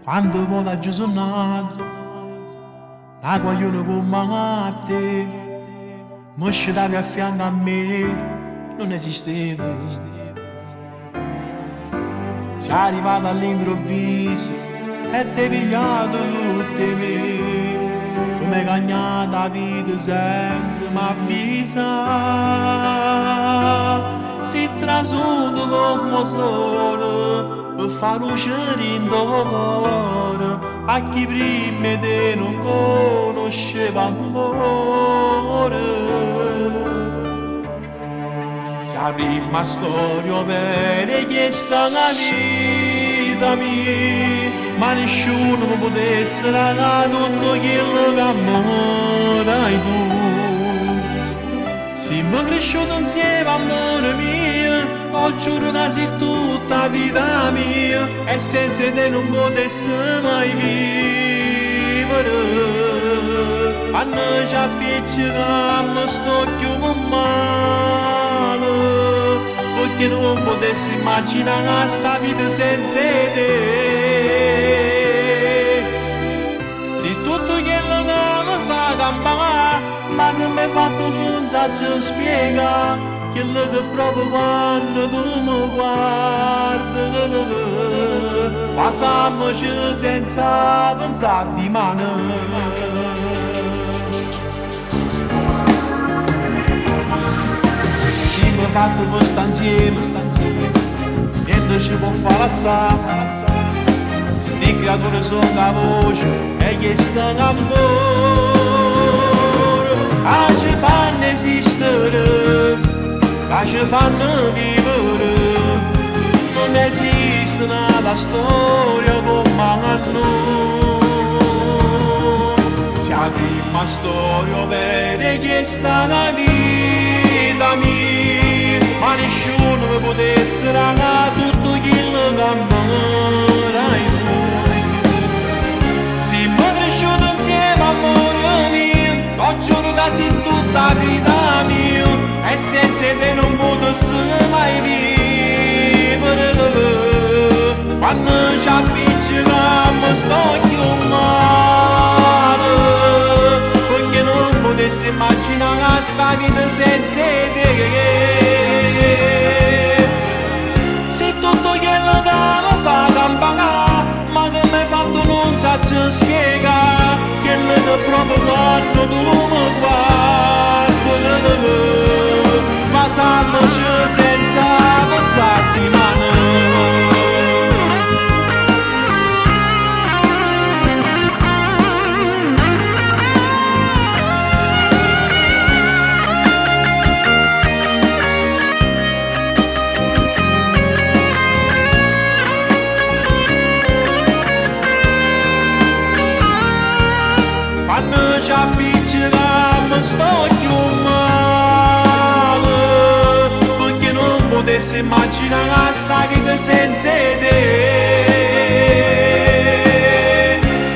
Quante vote aggio sunnato 'Na guagliona comm' a te Me scetave affianco a me Nun esisteva Si arrivata all'improvviso E t'hê pigliato tutt' 'e me Tu m'hê cagnato 'a vita senza m'avvisà Si trasuto comm' 'o sole Pe' fa luce dint' 'o core A chi primma 'e te nun cunusceva ammore. Si 'a primma storia overa 'e chesta vita mia, ma nisciuno me putesse dà tutto chello ca me dai tu. Simmo crisciute 'nzieme ammore mio, t'o giuro ca si tutta 'a vita mia e senza 'e te nun putesse mai vivere. Quanno c'appiccecammo sto cchiù male, pecché nun putesse immaginà 'sta vita senza 'e te. Si tutto chello ca me fa campà, ma che m'hê fatto nun saccio spiegà, chello che provo quanno tu me guarde. Vasammoce senza pensà a dimane. Simmo fatte pe' sta 'nzieme, niente ce po' fa lassà. Sti creature song 'a voce 'e chest' ammore ca ce fanno esistere, ca ce fanno vivere. Nun esiste n'ata storia comm' a nuje. Si 'a primma storia overa 'e chesta vita mia, ma nisciuno me putesse dà tutto chello ca me dai tu. Simmo crisciute 'nzieme ammore mio, t'o giuro ca si tutta 'a vita mia e senza 'e te nun putesse mai vivere. Quanno c'appiccecammo sto cchiù male, pecché nun putesse immaginà 'sta vita senza 'e te. Si tutto chello ca me fa campà, ma che m'hê fatto nun saccio spiegà, chello che provo quanno tu me guarde. Vasammoce senza pensà a dimane. Quanno c'appiccecammo sto cchiù male, pecché nun putesse immaginà 'sta vita senza 'e te.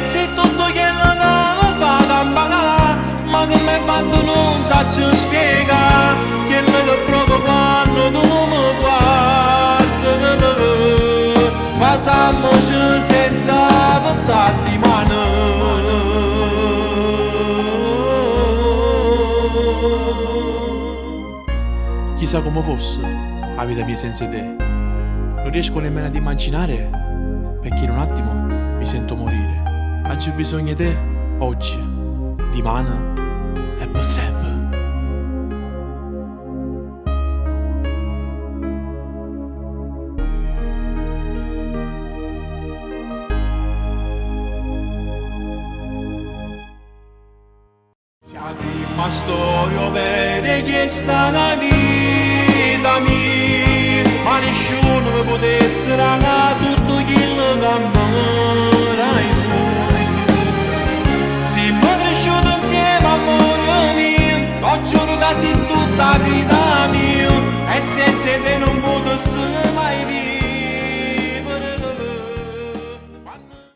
Si tutto chello ca me fa campà, ma che m'hê fatto nun saccio spiegà, chello che provo quanno tu me guarde. Vasammoce senza pensà a dimane. Chissà come fosse 'a vita mia senza 'e te. Non riesco nemmeno ad immaginare perché in un attimo mi sento morire. Aggio bisogno 'e te oggi, dimane e pe' sempe. Si 'a primma storia overa 'e chesta vita mia, ma nisciuno me putesse dà tutto chello ca me dai tu. Simmo crisciute 'nzieme ammore mio, t'o giuro ca si tutta 'a vita mia e senza 'e te nun